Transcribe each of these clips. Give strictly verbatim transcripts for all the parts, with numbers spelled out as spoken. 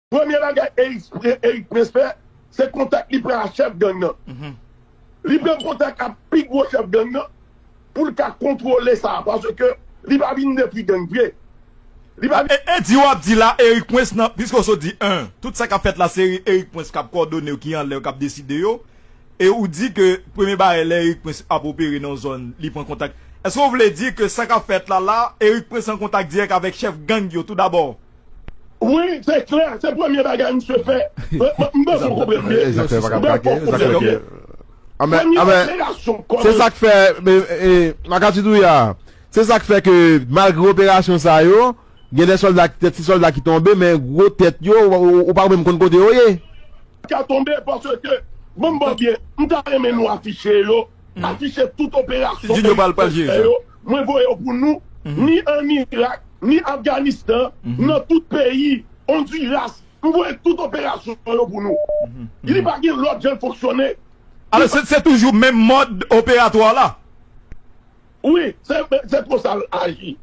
Premye bagay Eric, Eric Prince fè, se kontak li pran ak chèf gang nan. Li pran kontak ak pi gwo chèf gang nan pou l ka kontwole sa, paske li pa vin detwi gang vre. Li pa vin. E, e di w ap di la, Eric Prince nan, piske w sot di, en, tout sa k ap fèt la, se Eric Prince k ap kòdone yo, ki anlè yo, k ap deside yo. E ou di ke premye bagay, lè Eric Prince ap opere nan zòn, li pran kontak. Èske w vle di ke sa k ap fèt la, la, Eric Prince an kontak dirèk avèk chèf gang yo, tou dabò? Wi, se klè, se premye bagay misye fè. Mwen, mwen, mwen bezwen konprann byen. Mwen bezwen konprann byen. Premye operasyon kòm. Se sa k fè, e, e, Makati Douya, se sa k fè ke malgre operasyon sa yo, gen de sòlda, tèt, ti sòlda ki tonbe, men gwo tèt yo, ou, ou, ou pa menm konn kote yo ye. Ka tonbe paske, ban m ba w byen, m ta renmen nou afiche yo, afiche tout operasyon Junior pral, pral jere sa. Yo. Mwen voye yo pou nou, ni ann Irak, ni Afganistan, nan tout peyi, Ondiras, m voye tout operasyon yo pou nou. Li pa gen lòt jan l fonksyone. Alò, se, se toujou menm mòd operatwa la? Wi, se, se konsa l aji.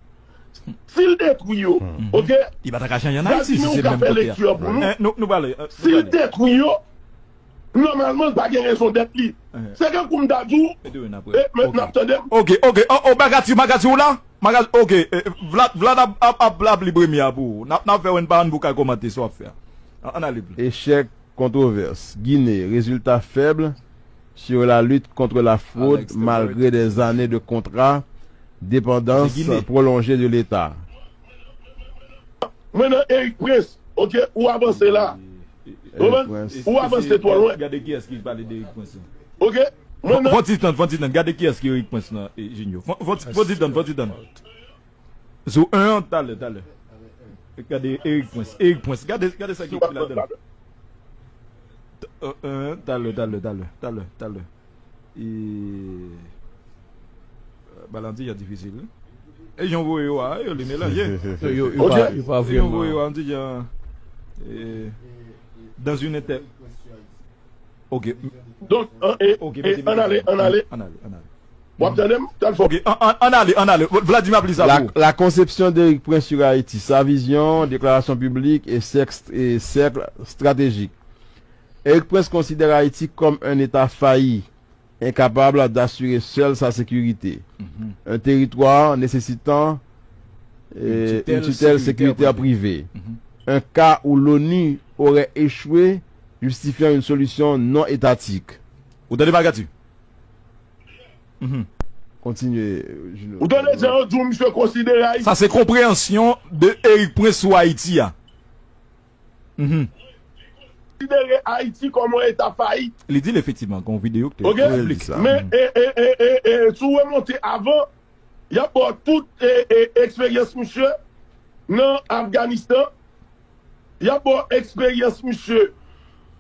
Si l detwi yo, oke? Li pa ta ka chanje ann Ayiti si se menm kote a. Vladimir, ou ka fè lekti an pou nou. Eh, nou, nou prale, eh, nou prale. Si l detwi yo, nòmalman, l pa gen rezon dèt li. Se kankou m ta di w, e, n ap tande m. Oke, oke. Oh, oh, Makati, Makati, ou la? Makati, oke. Eh, Vlad, Vlad ap, ap, ap, ap li premye a pou ou. N ap, n ap fè wè n pa ann pou w ka kòmante sa w ap fè a. Ann, ann ale pli. Echèk kontrovès. Gine, résultats faibles sur la lutte contre la fraude malgré des années de contrats, dépendance prolongée de l'État. Mwen nan Eric Prince, oke, ou avanse la. Ou avanse twò lwen. Gade kiyès ki pale de Eric Prince. Oke? Mwen nan. Fon ti tann, fon ti tann. Gade kiyès ki Eric Prince nan, eh, Junior. Fon, fon ti, fon ti tann, fon ti tann. Sou en an, talè, talè. Gade Eric Prince, Eric Prince. Gade, gade sa ki ekri ladan l. T-, euh, euh, talè, talè, talè, talè, talè. E, euh, bagay la ti jan difisil, wi. E jan w voye yo a, yo li melanje. Yo, yo, yo pa, yo pa vrèman. E jan w voye yo a, ti jan, e, dans une inter-, Ok. Donk, an, e, ok, e, mete, ann ale, ann ale. Ann ale, ann ale. W ap tande m? Tèl fò. Ok, an, an, ann ale, ann ale. Vladimir ap li sa pou ou. La conception d'Eric Prince sur Haïti, sa vision, déclaration publique et cercle, et cercle stratégique. Eric Prince considère Haïti comme un État failli, incapable d'assurer seul sa sécurité. Un territoire nécessitant, euh, une tutelle sécuritaire privée. Un cas où l'ONU aurait échoué, justifiant une solution non étatique. Ou tande Makati? Kontinye, Junior. Ou tande jan yo di w misye konsidere Ayiti? Sa se konpreyansyon de Eric Prince sou Ayiti a. Konsidere Ayiti kòm yon eta fayit. Li di l efektivman, gen yon videyo ki te piblik. Men, e, e, e, e, e, si w remonte avan, y ap ba w tout, e, e, eksperyans misye nan Afganistan, y ap ba w eksperyans misye,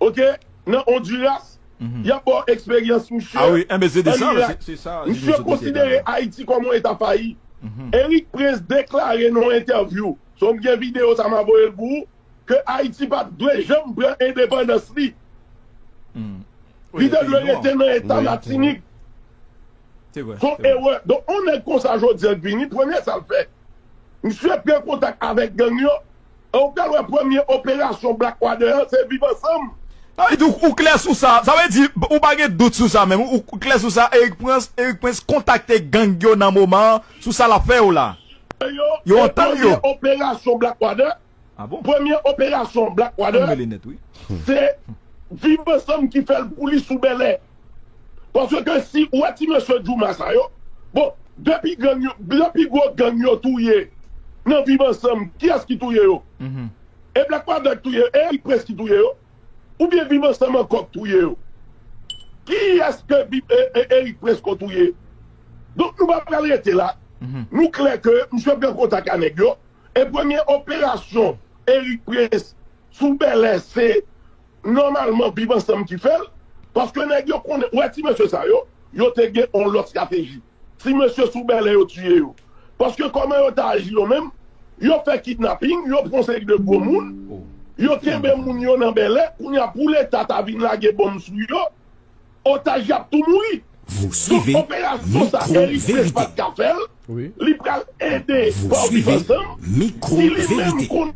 oke, nan Ondiras, y ap ba w eksperyans misye ann Irak. Misye konsidere Ayiti kòm yon eta fayi. Eric Prince deklare nan yon entèvyou, so m gen videyo sa m a voye l pou ou, ke Ayiti pa t dwe janm pran endepandans li. Li te dwe rete nan eta Matinik. Se yon erè. Donk, yon nèg konsa jodi a k vini, premye sa l fè, misye pran kontak avèk gang yo, e ou pral wè premye operasyon Blackwater an, se Viv Ansanm. Sa vle di ou, ou klè sou sa. Sa vle di ou pa gen dout sou sa menm. Ou, ou klè sou sa, Eric Prince, Eric Prince kontakte gang yo nan moman an, sou sa l ap fè yo la. Yo antann yo. Premye operasyon Blackwater, Ah bon? Premye operasyon Blackwater, se Viv Ansanm ki fè l pou li sou Bèlè. Paske si ou wè ti mesye Jouma sa yo, bon, depi gang yo, depi gwo gang yo touye nan Viv Ansanm, kiyès ki touye yo? E Blackwater ki touye yo? E Eric Prince ki touye yo? Oubyen Viv Ansanm ankò k touye yo? Kiyès ke Eric Prince ko touye? Donk nou pa pral rete la. Nou klè ke misye pran kontak a nèg yo. E premye operasyon Eric Prince sou Bèlè se nòmalman Viv Ansanm ki fè l. Paske nèg yo konnen, wè ti mesye sa yo, yo te gen yon lòt estrateji. Ti mesye sou Bèlè yo tiye yo. Paske kòman yo ta aji yo menm, yo fè kidnaping, yo pran seri de gwo moun, yo kenbe moun yo nan Bèlè, kounye a pou Leta ta vin lage bonm sou yo, otaj y ap tou mouri. Donk operasyon sa Eric Prince pa t ka fè l, li pral ede pa Viv Ansanm, si li menm konn